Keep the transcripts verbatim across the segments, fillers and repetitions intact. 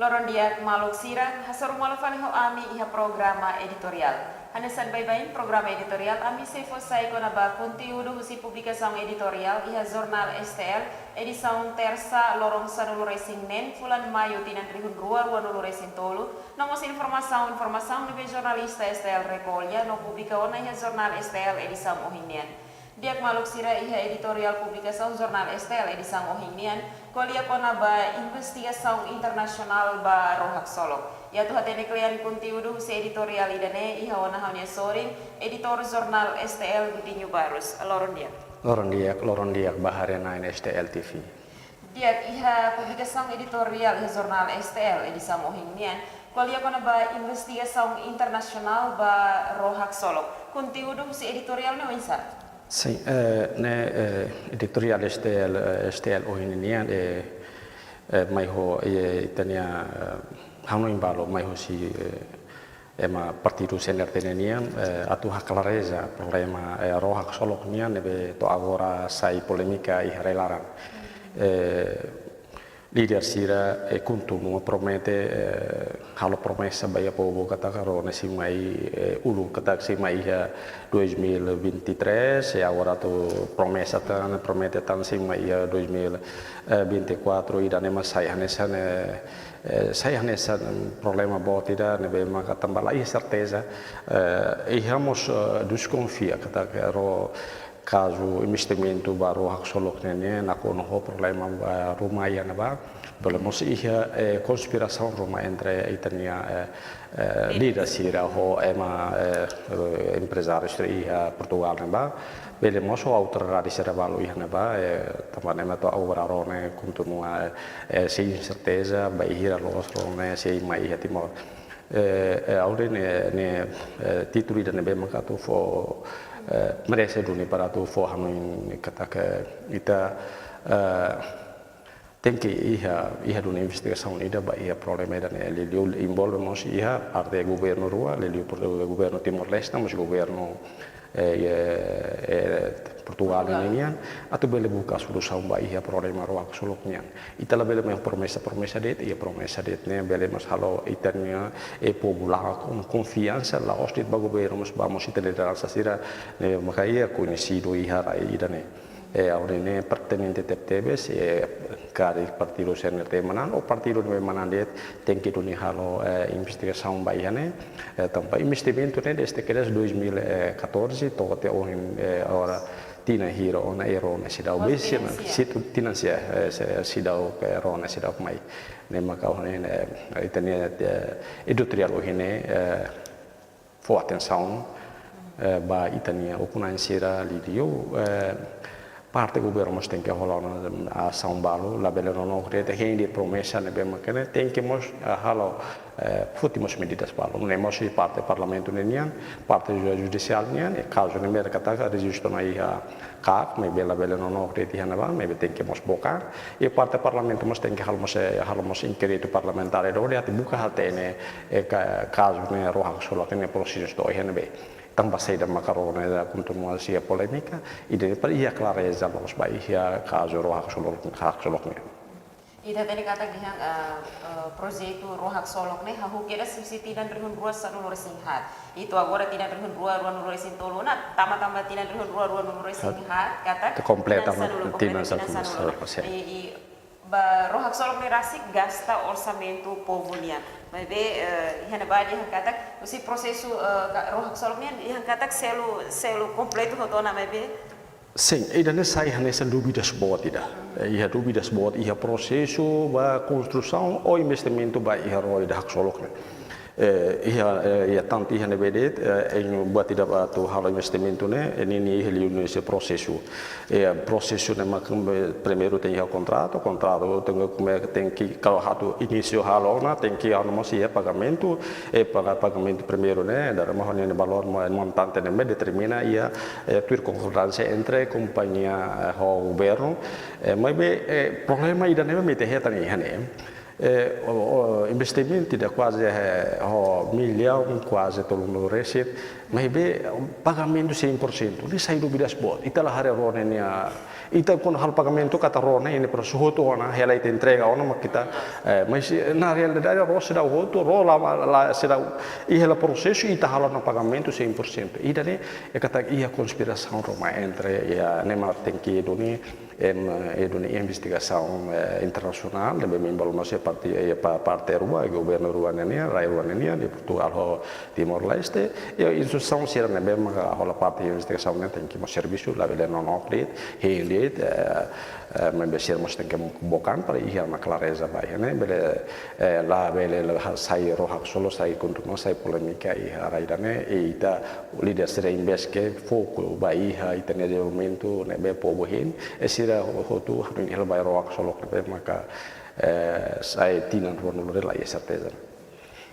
Loron di'ak maluk sira, hasoru malu fali ho ami iha programa editoriál. Hanesan baibain programa editoriál ami sei fó sai kona-ba konteúdu husi publikasaun editoriál iha Jornál S T L, edisaun Tersa, loron sanulu-resin-neen, fulan Maiu, tinan rihun rua, ruanulu-resin-tolu, no mós informasaun, informasaun ne'ebé jornalista S T L rekolla no publika ona iha Jornál S T L edisaun ohin nian. Di'ak maluk sira, iha editoriál publikasaun Jornál S T L edisaun ohin nian, ko'alia kona-ba investigasaun internasionál ba ró haksolok. I atu hatene kle'an konteúdu husi editoriál ida-ne'e iha ona ha'u-nia sorin, editór Jornál S T L Godinho Barros. Loron di'ak. Loron di'ak, loron di'ak ba haree-na'in S T L T V. Di'ak, iha publikasaun editoriál iha Jornál S T L edisaun ohin nian, ko'alia kona-ba investigasaun internasionál ba ró haksolok. Konteúdu husi editoriál ne'e oinsá? Sin, eh, ne'e, eh, editoriál S T L, eh, S T L ohin nian, eh, eh, mai ho, eh, ita-nia, eh, hanoin balu, mai husi, eh, ema partidu C N R T ne'e nian, eh, atu haklareja problema, eh, ró haksolok nian ne'ebé to'o agora sai polémika iha rai-laran. Eh, líder sira, eh, KHUNTO nia promete, eh, halo promesa ba iha povu katak ró ne'e sei mai, eh, uluk katak sei mai iha dois mil e vinte e três, i agora atu promesa tan, promete tan sei mai iha dois mil e vinte e quatro, ida-ne'e mak sai hanesan, eh, eh, sai hanesan problema boot ida ne'ebé maka tanba la iha serteza, eh, i ha'u mós, eh, deskonfia katak ró kazu investimentu ba ró haksolok ne'e, ne'e nakonu ho problema ba ruma iha ne'ebá. Bele mós iha, eh, konspirasaun ruma entre ita-nia, eh, eh, líder sira ho ema, eh, eh, emprezáriu sira iha Portugál ne'ebá. Bele mós ho autoridade sira balu iha ne'ebá, eh, tanba ne'e mak to'o agora ró ne'e kontinua, eh, eh, sein serteza, bainhira loos ró ne'e sei mai iha Timor. Eh, eh, ha'u dehan ne'e, ne'e, eh, títulu ida ne'ebé maka atu fó, eh, merese duni para atu fó hanoin katak ita, eh, tenke iha, iha duni investigasaun ida ba iha problema ida-ne'e. Liuliu envolve mós iha parte governu rua, liuliu por governu Timor-Leste, mós governu eh, eh, eh, Portugál nian, atu bele buka solusaun ba iha problema ró haksolok nian. Ita labele mai promesa, promesa de'it, iha promesa de'it ne'e bele mós halo ita-nia, eh, povu lakon konfiansa, la'ós de'it ba governu, mas ba mós ita-nia lideransa sira ne'ebé maka iha koñesidu iha rai ida-ne'e. Eh, ha'u dehan ne'e pertinente tebetebes, eh, karik partidu C N R T manán ou partidu ne'ebé manán de'it, tenke duni halo, eh, investigasaun ba iha ne'e, eh, tanba investimentu ne'e desde kedas dois mil e catorze to'o até ohin, eh, agora tinan hira ona ró ne'e seidauk, tinan sia, eh, se-, seidauk, eh, ró ne'e seidauk mai. Ne'e maka ohin ne'e, eh, ita-nia, eh, editoriál ohin ne'e, eh, fó atensaun, eh, ba ita-nia ukun-na'in sira liuliu, eh, parte governu mós tenke hola ona asaun balu, labele nonook de'it hein de'it promesa ne'ebé maka ne'e, tenke mós, eh, halo, eh, foti mós medidas balu. Ne'e mós iha parte parlamentu ne'e nian, parte ju-, judisiál nian, i kazu ne'ebé katak rejistu ona iha KAK, maibé labele nonook de'it iha ne'ebá, maibé tenke mós boka. I parte parlamentu mós tenke halo mós, eh, halo mós inkéritu parlamentár, ida hodi atu buka hatene, eh, ka-, kazu ne'e ró haksolok ne'e prosesu to'o iha ne'ebé. Tanba saida maka ró ne'e kontinua sai polémika, i depois para iha klareza loos ba iha kazu ró haksolok, haksolok ne'e. Ita hatene katak dehan, eh, eh, projetu ró haksolok ne'e hahú kedas husi tinan rihun rua sanulu-resin-haat. I to'o agora tinan rihun rua ruanulu-resin-tolu ona, tama tanba tinan rihun rua ruanulu-resin-haat, katak tinan sanulu, kompleta tinan sanulu. I, i, ba ró haksolok ne'e rasik gasta orsamentu povu nian. Maibé, eh, iha ne'ebá dehan katak, husi prosesu, eh, ka-, ró haksolok nian, dehan katak selu, selu kompletu hotu ona maibé. Sin, ida-ne'e sai hanesan dúvidas boot ida. Eh, iha dúvidas boot, iha prosesu ba konstrusaun ou investimentu ba iha ró ida haksolok ne'e. Eh, iha, eh, iha tantu iha ne'ebé de'it, eh, ema buat ida ba atu halo investimentu ne'e, eh, ninia iha liu ne'e sei prosesu. Eh, prosesu ne'e mak, eh, primeiru tenke iha kontratu, kontratu tenke, tenke, kalau atu inísiu halo ona, tenke halo mós iha pagamentu, eh, paga-, pagamentu primeiru ne'e, dala ruma ho ninia valór, mo-, montante ne'ebé determina iha, eh, tuir konkordánsia entre kompañia, eh, ho governu. Eh, maibé, eh, problema ida ne'ebé mak ita hetan iha ne'e. Eh, o, o, investimentu ida kuaze, eh, ho millaun kuaze tolunulu resin, maibé pagamentu cem por cento. Ne'e sai dúvidas boot. Ita la haree rona ne'e, ita kuandu halo pagamentu katak rona ne'e para suhotu ona, hela ita entrega ona mak ita, eh, mas, eh, na realidade ró seidauk hotu, ró la, la seidauk, iha hela prosesu ita halo ona pagamentu cem por cento. Ida-ne'e, eh, katak iha konspirasaun ruma entre, iha ne'e mak tenke duni, em, eh, duni investigasaun, eh, internasionál, ne'ebé envolve mós parte, eh, pa-, parte rua, governu rua ne'e nian, rai rua ne'e nian, de Portugal ho Timor-Leste, i instituisaun sira ne'ebé maka hola parte investigasaun ne'e tenke mós servisu, labele nonook de'it, hein de'it, eh, eh, maibé sira mós tenke buka an para iha mak klareza ba iha ne'e, bele, eh, labele la ha-, sai ró haksolok, sai kontu no sai polémika iha rai ida-ne'e, i ita líder sira investe foku ba iha ita-nia dezenvolvimentu ne'ebé povu hein, i sira ho-, hotu hanoin hela ba ró haksolok ne'ebé maka, eh, sai tinan ruanulu resin la iha serteza.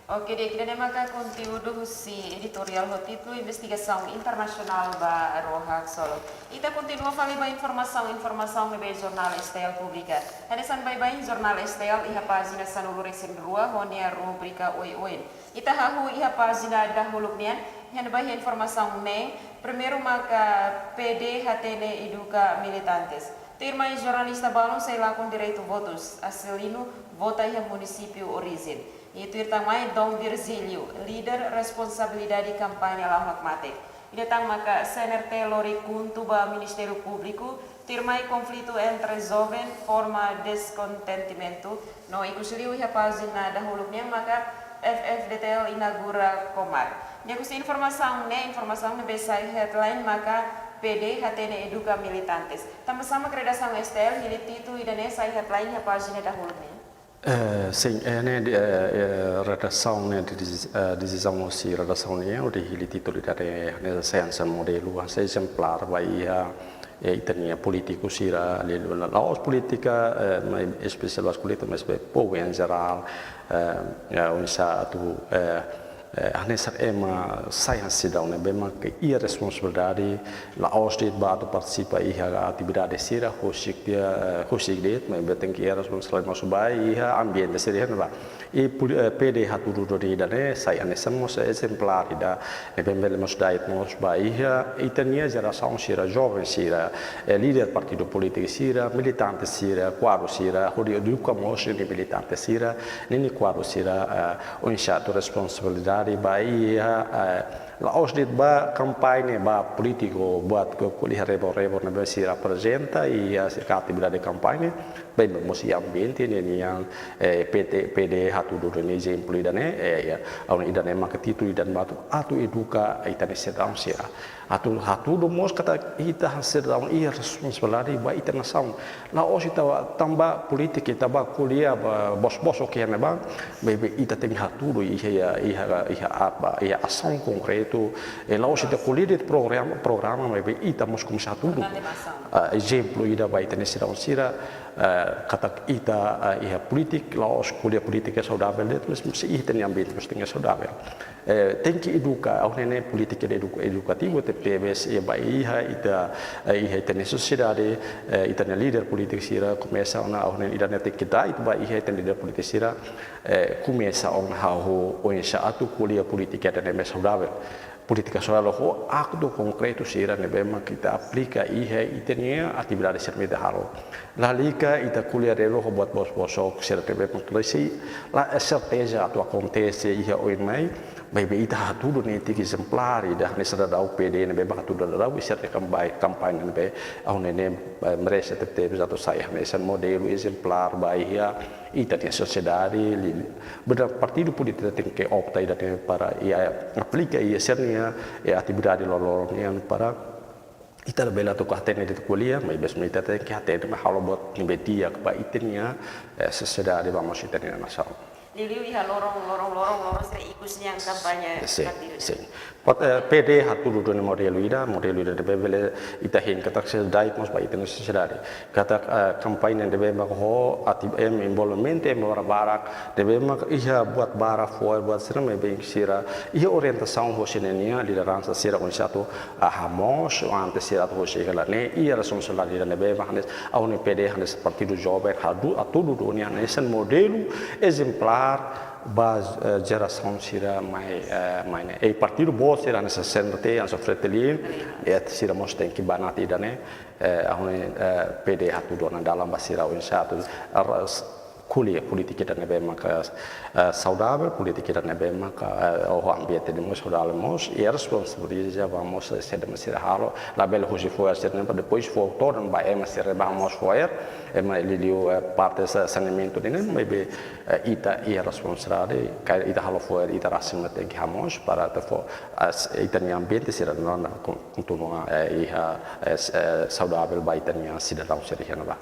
Oke, di'ak, ida-ne'e maka konteúdu husi editoriál ho títulu Investigasaun Internasionál ba Ró Haksolok. Ita kontinua fali ba informasaun-informasaun ne'ebé Jornál S T L publika. Hanesan baibain Jornál S T L iha pájina sanulu resin rua ho nia rubrika oioin. Ita hahú iha pájina dahuluk nian, iha ne'ebá iha informasaun neen, primeiru maka P D hatene eduka militantes. Tuirmai jornalista balun sei lakon direitu votus, Acilino vota iha munisípiu orijen. I tuir tan mai Dom Virgílio, líder responsabilidade kampaña la'o hakmatek. Ida tan maka C N R T lori KHUNTO ba Ministériu Públiku, tuirmai konflitu entre joven forma deskontentimentu, no ikusliu iha pájina dahuluk nian maka F F D T L inaugura Komar. Di'ak, husi informasaun ne'e, informasaun ne'ebé sai headline maka P D hatene eduka militantes. Tanbasá mak redasaun S T L hili títulu ida-ne'e sai headline iha pájina dahuluk nian? Eh, sin, eh, ne'e, eh, eh, redasaun ne'e, desi-, eh, desizaun husi redasaun ne'e, hodi hili títulu ida-ne'e, ne'e sai hanesan modelu, hanesan ezemplár ba iha, eh, ita-nia polítiku sira, liuliu la'ós polítika, eh, mai espesiál ba polítika, mas ba povu em geral, eh, eh, oinsá atu, eh, eh, hanesan ema sai hanesan sidadaun ne'ebé mak iha responsabilidade, la'ós de'it ba atu partisipa iha atividade sira, husik de'it, eh, husik de'it, maibé tenke iha responsabilidade mós ba iha ambiente sira iha ne'ebá. I poli-, eh, P D hatudu duni ida-ne'e, sai hanesan mós ezemplár ida, ne'ebé bele mós da'et mós ba iha ita-nia jerasaun sira, joven sira, eh, líder partidu polítiku sira, militante sira, kuadru sira, hodi eduka mós ninia militante sira, ninia kuadru sira, eh, oinsá atu responsabilidade ba iha, eh, la'ós de'it ba kampaña ba polítiku, buat ke ko'alia rebo-rebo ne'ebé sira aprezenta iha sira-nia atividade kampaña, maibé mós iha ambiente ne'e nian, eh, P T, P D hatudu duni ezemplu ida-ne'e, eh, ya, ha'u hanoin ida-ne'e maka títulu ida-ne'e mak atu, atu eduka ita-nia sidadaun sira. Atu hatudu mós katak ita hanesan sidadaun iha responsabilidade ba ita nasaun. La'ós ita tanba polítika, ita bá ko'alia ba bos-bos oke ne'ebá, maibé ita tenke hatudu iha, iha, iha, iha apa, iha asaun konkretu. I la'ós ita ko'alia de'it programa, programa, maibé ita mós komesa hatudu. Importante ba asaun. Ah, ezemplu ida ba ita-nia sidadaun sira, eh, katak ita, eh, iha polítika, la'ós ko'alia polítika saudavel de'it, mas, mas iha ita-nia ambiente mós tenke saudavel. Eh, tenke eduka, ha'u hanoin ne'e polítika eduka-, edukativu, tebetebes, eh, ba iha ita, eh, iha ita-nia sosiedade, eh, ita-nia líder polítiku sira komesa ona, ha'u hanoin ida-ne'e tenke da'et ba iha ita-nia líder polítiku sira, eh, komesa ona hahú oinsá atu ko'alia polítika ida-ne'e saudavel. Polítika saudavel ho aktu konkretu sira ne'ebé mak ita aplika iha ita-nia atividade sira ne'ebé ita halo. Lalika ita ko'alia relo ho buat bos-bosok sira ne'ebé mak la sei, la serteza atu akontese iha oin mai, maibé ita hatudu netik ezemplár ida hanesan daudaun P D ne'ebé mak hatudu daudaun, sira-nia kampaña, kampaña ne'ebé ha'u hanoin ne'e, eh, merese tebetebes atu sai hanesan modelu ezemplár ba iha ita-nia sosiedade, li-, li-, bele partidu polítiku tenke opta ida-ne'e para iha aplika iha sira-nia, eh, atividade loroloron nian para ita labele atu hatene de'it ko'alia, maibé ita tenke hatene mak halo buat ne'ebé di'ak ba ita-nia, eh, sosiedade ba mós ita-nia nasaun. Liuliu iha loron, loron, loron, loron sira ikus nian kampaña partidu ne'e. Sin, sin. Pat-, eh, P D hatudu duni modelu ida, modelu ida ne'ebé bele ita hein katak seidauk mós ba ita-nia sosiedade. Katak, eh, kampaña ne'ebé mak ho ati-, ema envolvimentu ema barbarak, ne'ebé mak iha buat barak fo'er, buat sira ne'ebé sira iha orientasaun hosi ninia lideransa sira oinsá atu, ah, hamoos, antes sira atu hosi iha ne'e, iha responsabilidade ne'ebé mak hanesan, ha'u-nia P D hanesan partidu joven, hatudu, hatudu duni hanesan modelu ezemplár ba, eh, jerasaun sira mai, eh, mai ne'e. I partidu boot sira hanesan C N R T, hanesan Fretilin, eh, sira mós tenke banati ida-ne'e, eh, ha'u-nia, eh, P D hatudu ona dalan ba sira oinsá atu, eh, ko'alia polítika ida ne'ebé maka, eh, saudavel, polítika ida ne'ebé maka, eh, ho ambiente ne'e mós saudavel mós, i responsabiliza ba mós, eh, saida mak sira halo, labele husi fo'er sira-ne'e, para depois fó todan ba ema sira ba hamoos fo'er, ema liuliu, eh, parte sa-, saneamentu ne'e, maibé, eh, ita iha responsabilidade, karik ita halo fo'er, ita rasik mak tenke hamoos, para atu fó, as-, ita-nia ambiente sira-ne'e kon-, kontinua, eh, iha, eh, s-, eh, saudavel ba ita-nia sidadaun sira iha ne'ebá.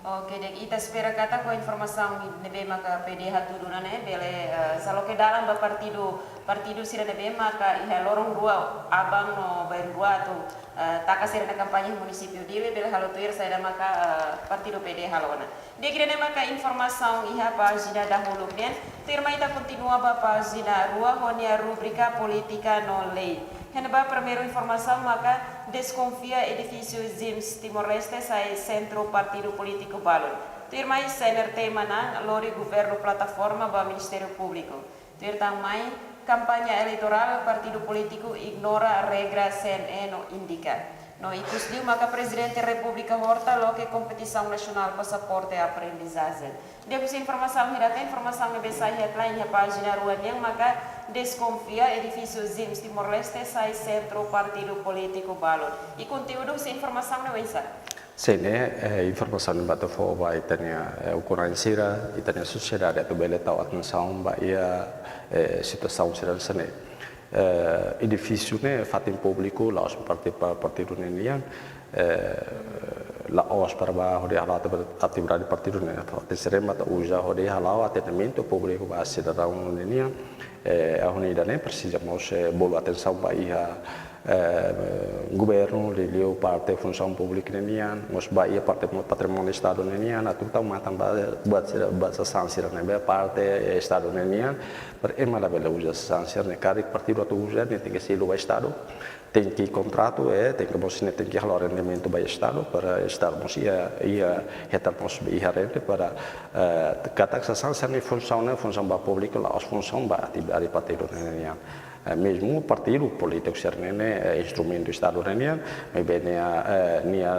Oke, di'ak, ita espera katak ho informasaun ne'ebé maka P D hatudu ona ne'e, bele, eh, sá loke dalan ba partidu, partidu sira ne'ebé maka iha loron rua aban no bainrua atu, eh, taka sira-nia kampaña iha munisípiu Dili, bele halo tuir saida maka, eh, partidu P D halo ona. Di'ak, ida-ne'e maka informasaun iha pájina dahuluk nian. Tuirmai ita kontinua ba pájina rua ho nia rubrika Polítika no Lei. Iha ne'ebá primeiru informasaun maka deskonfia edifísiu ZEESM Timor-Leste sai sentru partidu polítiku balun. Tuirmai C N R T manán lori governu plataforma ba Ministériu Públiku. Tuir tan mai, kampaña eleitorál partidu polítiku ignora regra C N E no INDICA. No ikusliu maka Prezidente Repúblika Horta loke kompetisaun nasionál pasaporte aprendizajen. Di'ak, husi informasaun hirak, informasaun ne'ebé sai headline iha pájina rua nian maka deskonfia edifísiu ZEESM Timor-Leste sai sentru partidu polítiku balun. I konteúdu husi informasaun ne'e oinsá? Sin, ne'e, eh, informasaun ne'ebé atu fó ba ita-nia, eh, ukun-na'in sira, ita-nia sosiedade atu bele tau atensaun ba iha, eh, situasaun sira hanesan ne'e. Eh, edifísiu ne'e fatin públiku, la'ós parti-, pa-, partidu ne'e nian, eh, la'ós para ba hodi hala'o ati-, atividade partidu ne'e, fatin sira-ne'e mak atu uza hodi hala'o atendimentu públiku ba sidadaun ne'e nian, eh, ha'u hanoin ida-ne'e presiza mós, eh, bolu atensaun ba iha, eh, governu, liuliu parte funsaun públika ne'e nian, mós ba iha parte mo-, patrimóniu Estadu ne'e nian, atu tau matan ba, buat sira, buat sasán sira ne'ebé parte, eh, Estadu ne'e nian, para ema labele uza sasán sira-ne'e, karik partidu atu uza ne'e tenke selu ba Estadu, tenke kontratu, eh, tenke mós ne'e tenke halo rendimentu ba Estadu, para Estadu mós iha, iha hetan mós iha rende para, eh, katak sasán sira-ne'e funsaun ne'e, funsaun ba públiku, la'ós funsaun ba atividade partidu ne'e nian. Eh, mezmu partidu polítiku sira-ne'e, eh, instrumentu Estadu ne'e nian, maibé nia, eh, nia,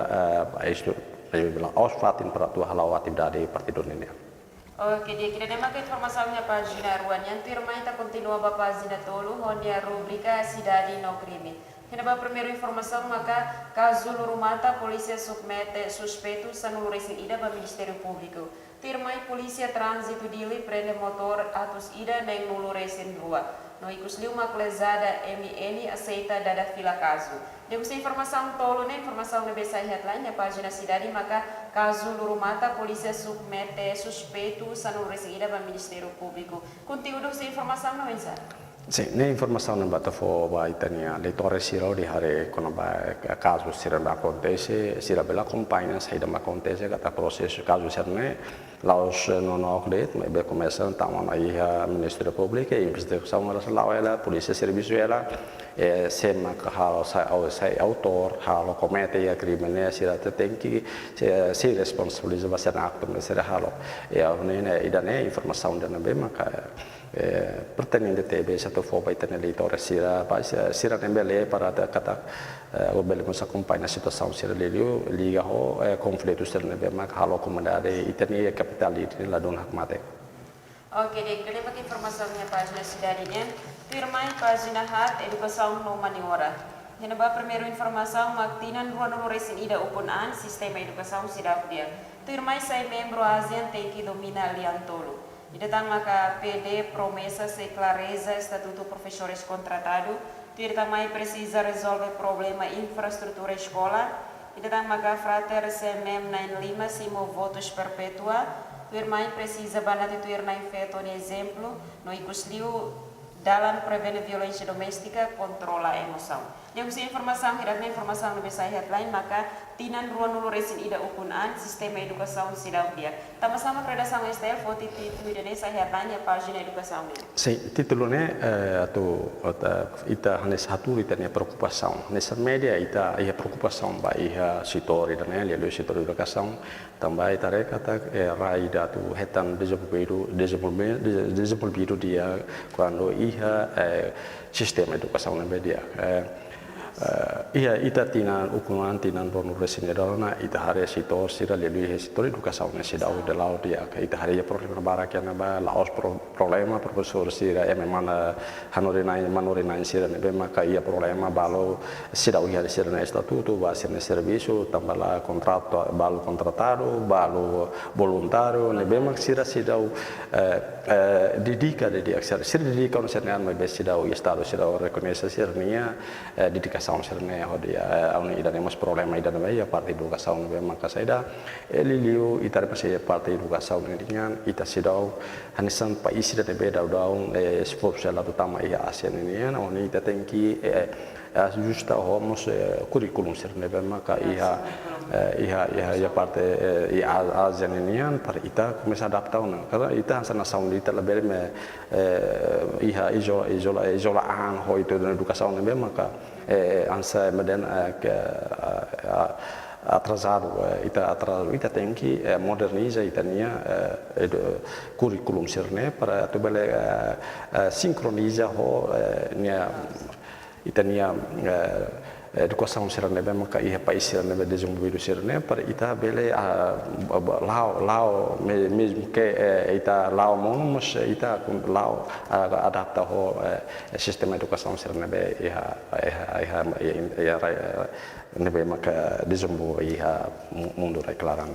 eh, instru-, eh, la'ós fatin para atu hala'o atividade partidu ne'e nian. Oke, di'ak, ida-ne'e maka informasaun iha pájina rua nian. Tuirmai ita kontinua ba pájina tolu ho nia rubrika Sidade no Krime. Iha ne'ebá primeiru informasaun maka kazu lurumata polísia submete suspeitu sanulu-resin-ida ba Ministériu Públiku. Tuirmai Polísia Tránzitu Dili prende motór atus ida neenulu-resin-rua. No ikusliu mak lezada M N aseita dada fila kazu. Di'ak, husi informasaun tolu ne'e, informasaun ne'ebé sai headline iha pájina Sidade maka kazu lurumata polísia submete suspeitu sanulu-resin-ida ba Ministériu Públiku. Konteúdu husi informasaun ne'e oinsá? Sin, ne'e informasaun ne'ebé atu fó ba ita-nia leitór sira hodi haree kona-ba, eh, kazu sira ne'ebé akontese, sira bele akompaña saida mak akontese, katak prosesu kazu sira-ne'e la'ós, eh, nonook de'it, maibé komesa tama ona iha Ministériu Públiku, investigasaun hela, la'o hela, polísia servisu hela, eh, sé mak halo sai, au-, sai autór, halo komete iha krime ne'e, sira te-, tenke, se, sei responsabiliza ba sira-nia aktu ne'ebé sira halo. I ha'u hanoin ida-ne'e informasaun ida ne'ebé maka, eh, pertinente tebes atu fó ba ita-nia leitór sira, ba sira, sira ne'ebé lee para atu katak, eh, bele mós akompaña situasaun sira liuliu, liga ho, eh, konflitu sira ne'ebé mak halo komunidade ita-nia kapitál Dili ne'e ladún hakmatek. Oke, di'ak, ida-ne'e mak informasaun iha pájina Sidade nian. Tuirmai pájina haat, edukasaun no humaniora. Iha ne'ebá primeiru informasaun mak tinan ruanulu-resin-ida ukun an sistema edukasaun seidauk di'ak. Tuirmai sai membru ASEAN tenke domina lian tolu. Ida tan maka P D promesa sei klareza estatutu profesores kontratadu. Tuir tan mai presiza rezolve problema infraestrutura eskola. Ida tan maka Frater C M M na'in lima simu votus perpétua. Tuirmai presiza banati tuir na'in-feto nia ezemplu. No ikusliu Dalan prevene violénsia doméstika, kontrola emosaun. Di'ak, husi informasaun hirak-ne'e, informasaun ne'ebé sai headline maka tinan ruanulu resin ida ukun an sistema edukasaun seidauk di'ak. Tanba sá mak redasaun STL foti títulu ida-ne'e sai headline iha pájina edukasaun nian? Sin, títulu ne'e, eh, atu, atu, ita hanesan atu ita-nia preokupasaun. Hanesan média ita iha preokupasaun ba iha setór ida-ne'e, liuliu setór edukasaun. Tanba ita haree katak, eh, rai ida atu hetan dezenvolvidu, dezenvolve-, de-, dezenvolvidu di'ak kuandu iha, eh, sistema edukasaun ne'ebé di'ak. Eh, eh, iha ita tinan ukun an, tinan ruanulu resin ida ona, ita haree setór sira, liuliu setór edukasaun ne'e seidauk dala di'ak. Ita haree problema barak iha ne'ebá, la'ós pro-, problema profesór sira, ema mane hanorin-na'in, manorin-na'in sira ne'ebé maka iha problema, balu seidauk iha sira-nia estatutu, ba sira-nia servisu, tanba la kontratu, balu kontratadu, balu voluntáriu, ne'ebé mak sira seidauk, eh, eh, dedika, dedika, sira, sira dedika ona sira-nia an, maibé seidauk, Estadu seidauk rekoñese sira-nia, eh, dedikasaun sira-ne'e hodi, eh, ha'u hanoin ida-ne'e mós problema ida-ne'ebé iha parte edukasaun ne'ebé maka saida, eh, liuliu ita haree mós iha parte edukasaun ne'e nian, ita seidauk hanesan país ida ne'ebé daudaun, eh, esforsu hela atu tama iha ASEAN nian, ha'u hanoin ita tenke, eh, ajusta ho mós, eh, kurríkulu sira ne'ebé maka iha, eh, iha, iha, iha parte, eh, iha A-, ASEAN nian para ita komesa adapta ona. Karena ita hanesan nasaun ita labele mak, eh, iha izola, izola, izola an ho ita-nia edukasaun ne'ebé maka, eh, hanesan ema dehan, eh, ke, eh, eh, atrasadu, eh, ita atrasadu, ita tenke, eh, moderniza ita-nia, eh, edu-, kurríkulu sira-ne'e para atu bele, eh, eh, sinkroniza ho, eh, nia, ita-nia, eh, edukasaun sira ne'ebé maka iha país sira ne'ebé dezenvolvidu sira-ne'e para ita bele, ah, ba-, ba-, la'o, la'o, me-, mezmu ke, eh, ita la'o monu, mas ita kun la'o, ah, adapta ho, eh, sistema edukasaun sira ne'ebé iha, iha, iha, iha, iha, iha, ne'ebé maka dezenvolve iha mu-, mundu rai klaran.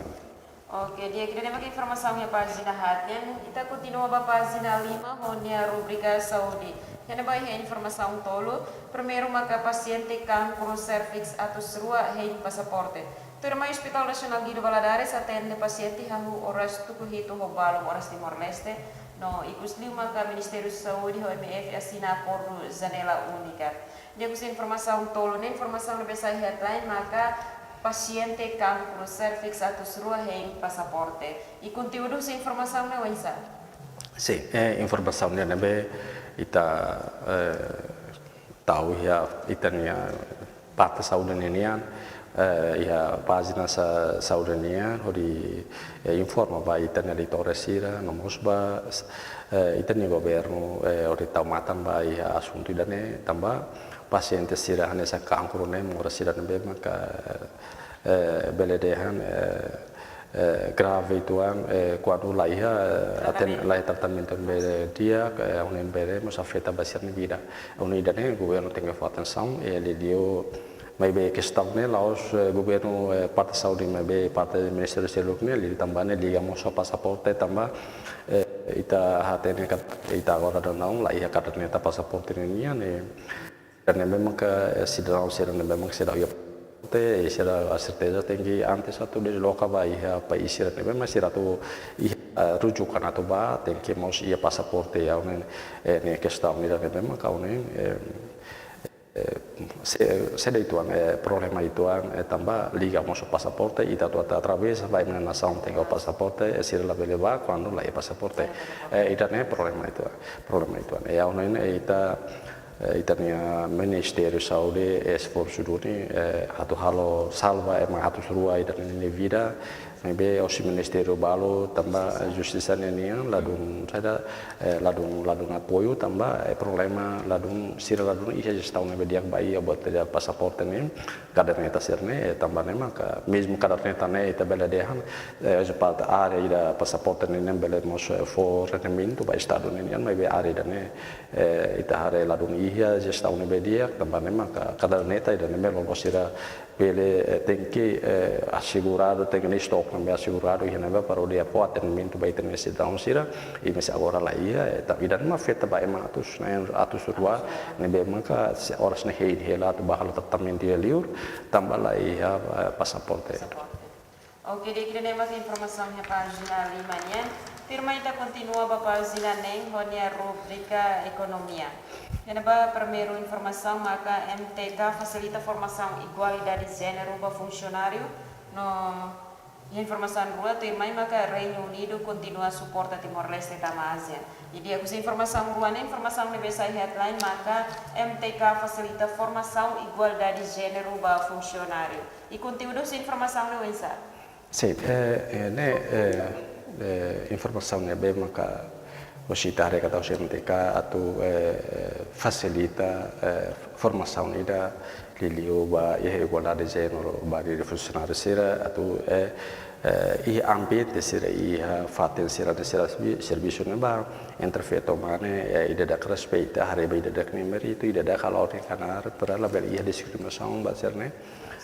Oke, di'ak, ida-ne'e mak informasaun iha pájina haat nian. Ita kontinua ba pájina lima ho nia rubrika saúde. Iha ne'ebá iha informasaun tolu. Primeiru maka pasiente kankru serviks atus rua hein pasaporte. Tuirmai Hospital Nasionál Guido Valadares atende pasiente hahú oras tuku hitu ho balu oras Timor-Leste. No ikusliu maka Ministériu Saúde ho M F asina akordu janela únika. Di'ak, husi informasaun tolu ne'e, informasaun ne'ebé sai headline maka pasiente kankru serviks atus rua hein pasaporte. I konteúdu husi informasaun ne'e oinsá? Sin, eh, informasaun ne'ebé ita, eh, tau iha ita-nia parte saúde nian, eh, iha pájina sa-, saúde nian, hodi, eh, informa ba ita-nia leitores sira, no mós ba, eh, ita-nia governu, eh, hodi tau matan ba iha asuntu ida-ne'e, tanba pasiente sira hanesan kankru ne'e, moras sira ne'ebé maka, eh, bele dehan, eh, eh, grave uitoan, eh, kuandu la iha, eh, aten-, tratamentu, la iha tratamentu ne'ebé di'ak, eh, ha'u hanoin ne'e mós afeta ba sira-nia vida. Ha'u hanoin ida-ne'e governu tenke fó atensaun, eh, liuliu maibé kestaun ne'e la'ós, eh, governu, eh, parte saúde maibé parte Ministériu Saúde ne'e, liuliu tanba ne'e liga mós ho pasaporte tanba, eh, ita hatene katak ita agora daudaun la iha kaderneta pasaporte nian, eh, sira ne'ebé maka, eh, sidadaun sira ne'ebé maka seidauk iha pasaporte, eh, sira ho serteza tenke antes atu desloka ba iha país sira ne'ebé maka sira atu iha, eh, rujukan atu bá, tenke mós iha pasaporte, ha'u hanoin, eh, ne'e kestaun ida ne'ebé maka ha'u hanoin, eh, eh, se, se dehan uitoan, eh, problema uitoan, eh, tanba liga mós ho pasaporte, ita atu, atu atravesa ba ema nia nasaun tenke ho pasaporte, eh, sira labele bá kuandu la iha pasaporte. Eh, ida-ne'e problema uitoan, problema uitoan. Eh, ha'u hanoin, eh, ita, eh, ita-nia Ministériu Saúde, eh, esforsu duni, eh, atu halo salva ema atus rua ida-ne'e nia vida, maibé hosi ministériu balu tanba, eh, justisa ne'e nian ladún saida, eh, ladún, ladún apoiu tanba, eh, problema ladún, sira ladún iha jestaun ne'ebé di'ak ba iha buat ida pasaporte ne'e, kaderneta sira-ne'e, eh, tanba ne'e maka, mezmu kaderneta ne'e ita bele dehan, eh, parte área ida pasaporte ne'e, ne'e bele mós, eh, fó rendimentu ba Estadu ne'e nian, maibé área ida-ne'e, eh, ita haree ladún iha jestaun ne'ebé di'ak, tanba ne'e maka kaderneta ida-ne'e loloos sira bele, eh, tenke, eh, aseguradu, tenke nia estok ne'ebé aseguradu iha ne'ebá para hodi fó atendimentu ba ita-nia sidadaun sira, i maibé agora la iha, eh, ta-, ida-ne'e mak afeta ba ema atus, ne'e, atus rua, ne'ebé maka se oras ne'e hein hela atu bá halo tratamentu iha liur, tanba la iha, eh, pasaporte. Oke, di'ak, ida-ne'e mak informasaun iha pájina lima nian. Tuirmai ita kontinua ba pájina neen ho nia rubrika ekonomia. Iha ne'ebá primeiru informasaun maka M T K fasilita formasaun igualdade jéneru ba funsionáriu no iha informasaun rua tuirmai maka Reinu Unidu kontinua suporta Timor-Leste tama ASEAN. Jadi ikus informasaun rua ne'e, informasaun ne'ebé sai headline maka M T K fasilita formasaun igualdade jéneru ba funsionáriu. I konteúdu husi informasaun ne'e oinsá? Sin, eh, eh, ne'e, eh, eh, informasaun ne'ebé maka husi ita haree katak husi M T K atu, eh, eh, fasilita, eh, formasaun ida liuliu ba iha igualdade jéneru ba diri funsionáriu sira atu, eh, eh, iha ambiente sira, iha fatin sira ne'e sira servi-, servisu ne'ebá entre feto ho mane, eh, ida-idak respeita, haree ba ida-idak nia méritu, ida-idak halo nia knaar, para labele iha diskriminasaun ba sira ne'e.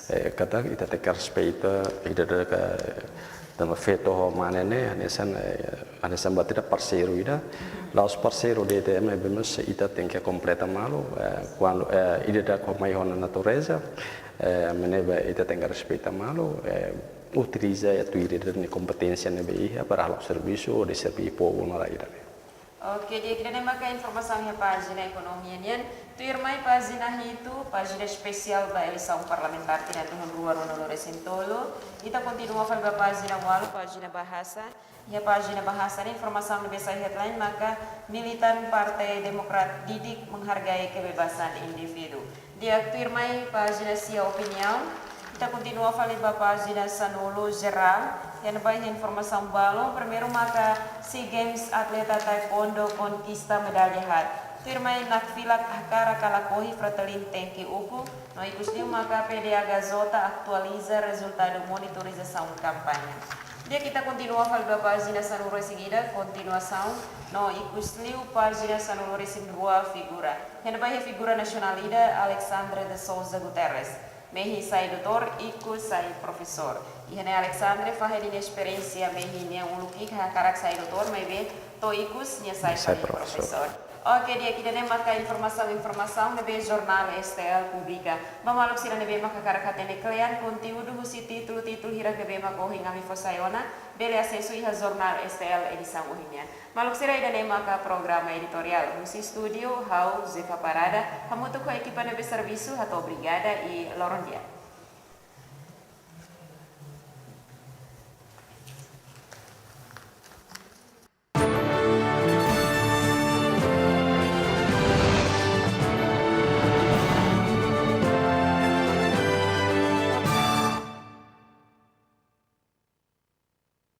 Eh, katak ita tenke respeita ida-idak, eh, tanba feto ho mane ne'e, hanesan, eh, hanesan buat ida parseiru ida. La'ós parseiru de'it, maibé mós ita tenke kompleta malu, eh, kuandu, eh, ida-idak ho mai ho natureza, eh, maibé ita tenke respeita malu, eh, utiliza atu ida-idak nia kompeténsia ne'ebé iha para halo servisu, hodi serve povu no rai ida-ne'e. Oke, di'ak, ida-ne'e maka informasaun iha pájina ekonomia nian. Tuirmai pájina hitu, pájina espesiál ba eleisaun parlamentár tinan tahun rua rua-nulu resin tolu. Ita kontinua fali ba pájina ualu, pájina bahasa. Iha pájina bahasa ne'e informasaun ne'ebé sai headline maka militan Partai Demokrat didik menghargai kebebasan individu. Di'ak, tuirmai pájina sia, opiniaun. Ita kontinua fali ba pájina sanulu, jerál. Iha ne'ebá iha informasaun balun. Primeiru maka SEA Games atleta taekwondo konkista medalla haat. Tuirmai Nakfilak hakarak ka lakohi Fretilin tenke ukun. No ikus liu maka P D A Gazota atualiza rezultadu monitorizasaun kampaña. Di'ak, ita kontinua fali ba pájina sanulu resin ida, kontinuasaun, no ikus liu pájina sanulu resin rua, figura. Iha ne'ebá iha figura nasionál ida, Alexandre de Sousa Guterres. Mehi sai doutór, ikus sai profesór. Iha ne'e Alexandre fahe nia esperiénsia mehi nia uluk ki'ik hakarak sai doutór, maibé to'o ikus nia sai, sai fali profesór, profesór. Oke, di'ak, ida-ne'e maka informasaun-informasaun ne'ebé jornál S T L publika. Ba maluk sira ne'ebé maka hakarak hatene kle'an konteúdu husi títulu-títulu hirak ne'ebé maka ohin ami fó sai ona, bele asesu iha jornál S T L edisaun ohin nian. Maluk sira, ida-ne'e maka programa editoriál. Husi estúdiu, ha'u Zefa Parada, hamutuk ho ekipa ne'ebé servisu, hato'o obrigada i loron di'ak.